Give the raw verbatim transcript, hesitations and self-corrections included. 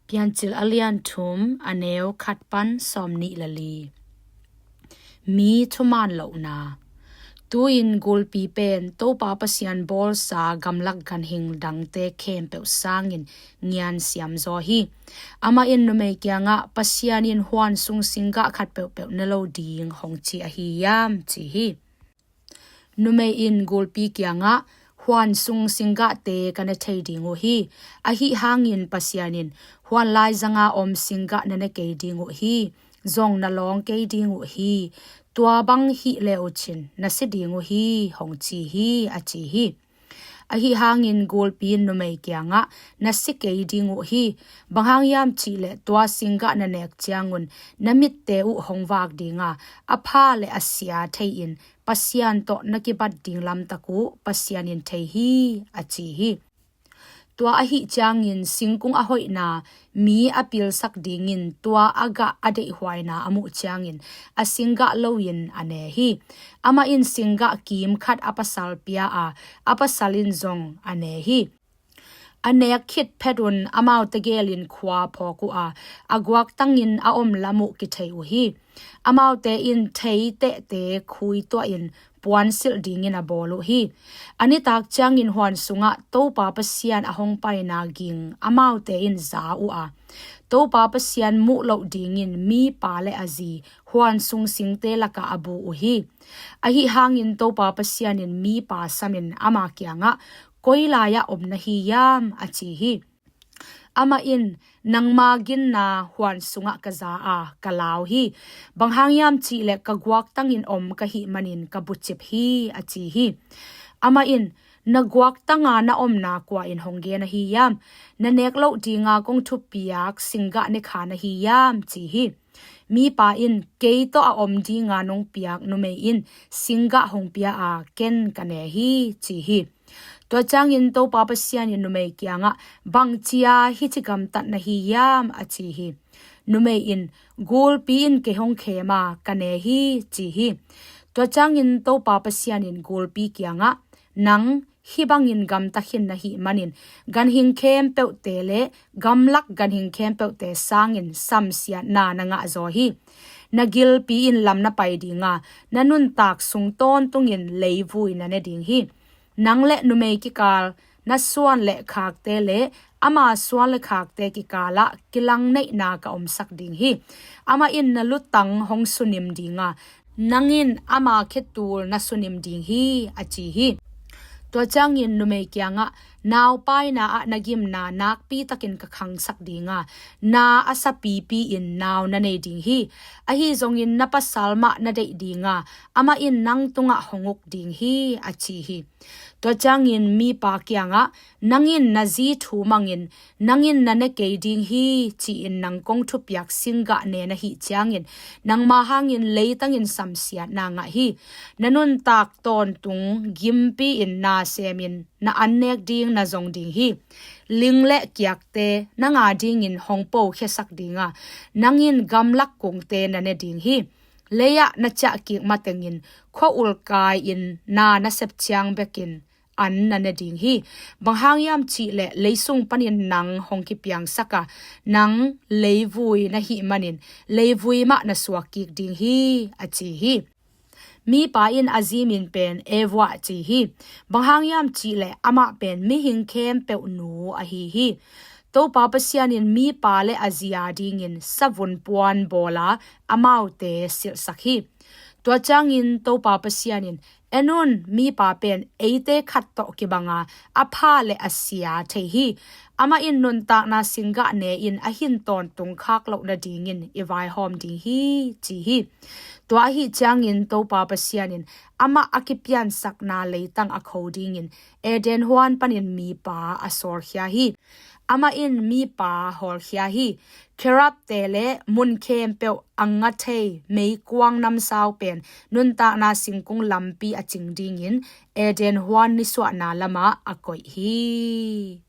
Piancil a lian thum, a neu khat pan sawm nih le li. Mi thuman lohna. Tu-in gulpi pen Topa Pasian bawlsa gamlak ganhing dangte khempeuh sangin ngian siamzaw hi. Amah in numei kiangah, Pasian in huan sung singgah khat peuhpeuh ne lo ding hong ci ahi hiam, ci hi. Numei in gulpi kiangah, Huan sung singgahte ka ne thei ding uh hi. Ahi hangin Pasian in, Huan laizanga om singgah na ne kei ding uh hi. Zong na lawng kei ding uh hi. Tua bang hih le uh cin na si ding uh hi, hong ci hi, a ci hi. Ahi hangin gulpi in numei kiangah, Na si kei ding uh hi. Bang hang hiam cihleh tua singgah na nek ciangun na mitte uh hong vak dinga, a pha le a sia thei-in Pasian tawh na kibat ding lamtak uh Pasian in thei hi, a ci hi. Tua ahi ciangin singkung a hoihna, mi a pilsak dingin tua a gah a deihhuaina a muh ciangin a singgah loin a ne hi. Amah in singgah kim khat a pasal pia a, a pasal in zong a ne hi. A nek khit phetun amaute gelin khua phawk uh a, a guaktangin a om lam uh kithei uh hi. Amaute in thei tehte khui tuahin puansilh dingin a bawl uh hi. A nitak ciangin huan sungah Topa Pasian a hong paina ging amaute in za uh a, Topa Pasian muh loh dingin mipa le a zi huan sung singte lakah a bu uh hi. Ahi hangin Topa Pasian in mipa samin ama kiangah, Koi lai-ah om na hi hiam? A ci hi. Amah in, Nangma ginna huan sungah ka za a, ka lau hi. Bang hang hiam cihleh ka guaktangin om ka hih manin ka bucip hi, a ci hi. Amah in, Na guaktanga na omna kua in hong gen ahi hiam? Na nek loh dinga kong thupiak singgah ne kha na hi hiam? Ci hi. Mipa in, Kei tawh a om dinga nong piak numei in singgah hong pia a, ken ka ne hi, ci hi. Tua ciangin Topa Pasian in numei kiangah, Bangcia hih ci gamtat na hi hiam? A ci hi. Numei in, Gulpi in kei hong khem a, ka ne hi, ci hi. Tua ciangin Topa Pasian in gulpi kiangah, Nang hih bangin gamta khin na hih manin, ganhing khempeuhte le gamlak ganhing khempeuhte sangin samsiatna na ngahzaw hi. Na gilpi in lam na pai dinga, na nuntak sung tawntungin leivui na ne ding hi. Nang le numei kikal, na suan le khakte le ama suan le khakte kikalah kilangneihna ka omsak ding hi. Amah in na lutang hong sunim dinga, nang in ama khetul na sunim ding hi, a ci hi. Tua ciangin numei kiangah, Naupaina ah na gimna nakpitakin ka khangsak dinga, na a sapipi-in nau na nei ding hi. Ahi zongin na pasal mah na deih dinga, amah in nang tungah hong uk ding hi, a ci hi. Tua ciangin mipa kiangah, Nang in na zi thu mangin, nang in na ne kei ding hi, ci-in nang kong thupiak singgah ne na hih ciangin, nangma hangin leitangin samsiatna ngah hi. Na nuntak tawntung gimpi-in na semin na annek ding na zong ding hi. Ling le kiakte nang a dingin hong pokhiasak dinga, nang in gamlak kungte na ne ding hi. Lei-ah na ciahkik matengin khua-ul kai-in na na sep ciang bekin an na ne ding hi. Bang hang hiam cihleh leisung panin nang hong kipiangsak a, nang leivui na hih manin leivui mah na suakkik ding hi, a ci hi. Mipa in a zi min pen Eva ci hi. Bang hang hiam cihleh amah pen mihing khempeuh nu ahi hi. Topa Pasian in mipa le a zi a dingin savun puan bawla amaute silhsak hi. Tua ciangin Topa Pasian in, En un, mipa pen eite khat tawh kibanga a pha le a sia thei hi. Amah in nuntakna singgah ne-in a hin tawntung khak loh nadingin i vaihawm ding hi, ci hi. Tua ahi ciangin Topa Pasian in amah a kipiansakna leitang a kho dingin Eden huan panin mipa a sawlkhia hi. Amah in mipa hawlkhia hi. Kherubte le mun khempeuh a nga thei meikuang namsau pen nuntakna singkung lampi a cing dingin Eden huan nisuahna lamah a koih hi.